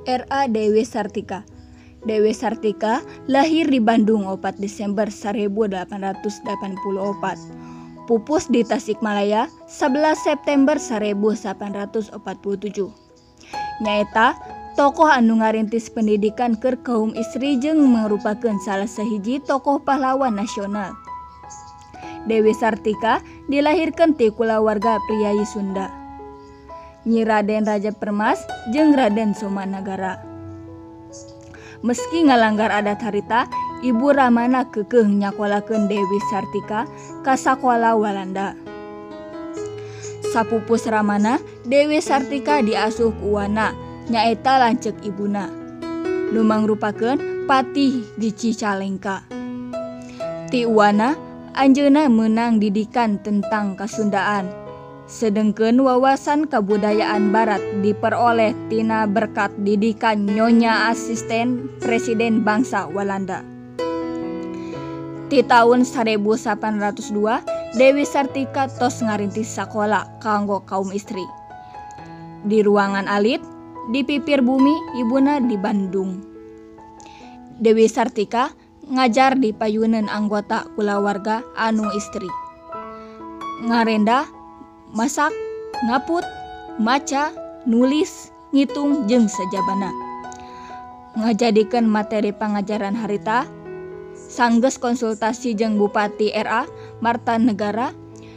R.A. Dewi Sartika. Dewi Sartika lahir di Bandung 4 Desember 1884. Pupus di Tasikmalaya 11 September 1847. Nyaeta tokoh anu ngarintis pendidikan keur kaum istri jeung mangrupakeun salah sahiji tokoh pahlawan nasional. Dewi Sartika dilahirkeun ti kulawarga priyayi Sunda. Nyi Raden Raja Permas jeung Raden Somanagara. Meski ngalanggar adat harita, Ibu Ramana keukeuh nyakolakeun Dewi Sartika ka sakola Walanda. Sapupus Ramana, Dewi Sartika diasuh ku uwana, nyaeta lanceuk ibuna, nu mangrupakeun patih di Cicalengka. Ti uwana, anjeunna meunang didikan tentang Kasundaan. Sedengkeun wawasan kabudayaan Barat diperoleh tina berkat didikan Nyonya Asisten Presiden Bangsa Walanda. Ti taun 1802, Dewi Sartika tos ngarintis sakola kanggo kaum istri. Di ruangan alit, di pipir bumi ibuna di Bandung. Dewi Sartika ngajar di payuneun anggota kulawarga anu istri. Ngarenda, masak, ngaput, maca, nulis, ngitung jeung sajabana. Ngajadikeun materi pangajaran harita, sanggeus konsultasi jeung Bupati R.A. Martanegara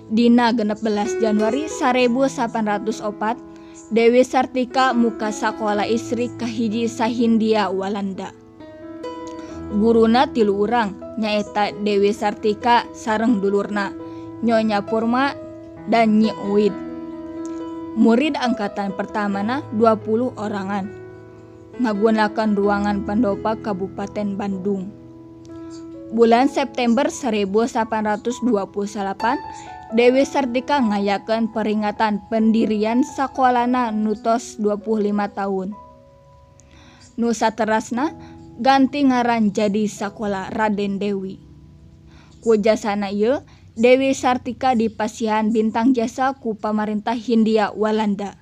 dina 16 Januari 1804, Dewi Sartika muka sakola istri kahiji sahindia Walanda. Guruna tilu urang nyaeta Dewi Sartika sareng dulurna, Nyonya Purma dan Nyi Uid. Murid angkatan pertamana 20 orangan. Ngagunakan ruangan pendopo Kabupaten Bandung. Bulan September 1828, Dewi Sartika ngayakeun peringatan pendirian sakolana nu tos 25 tahun. Nu saterasna ganti ngaran jadi Sakola Raden Dewi. Ku jasana ieu, Dewi Sartika dipasihan bintang jasa ku pamarentah Hindia Walanda.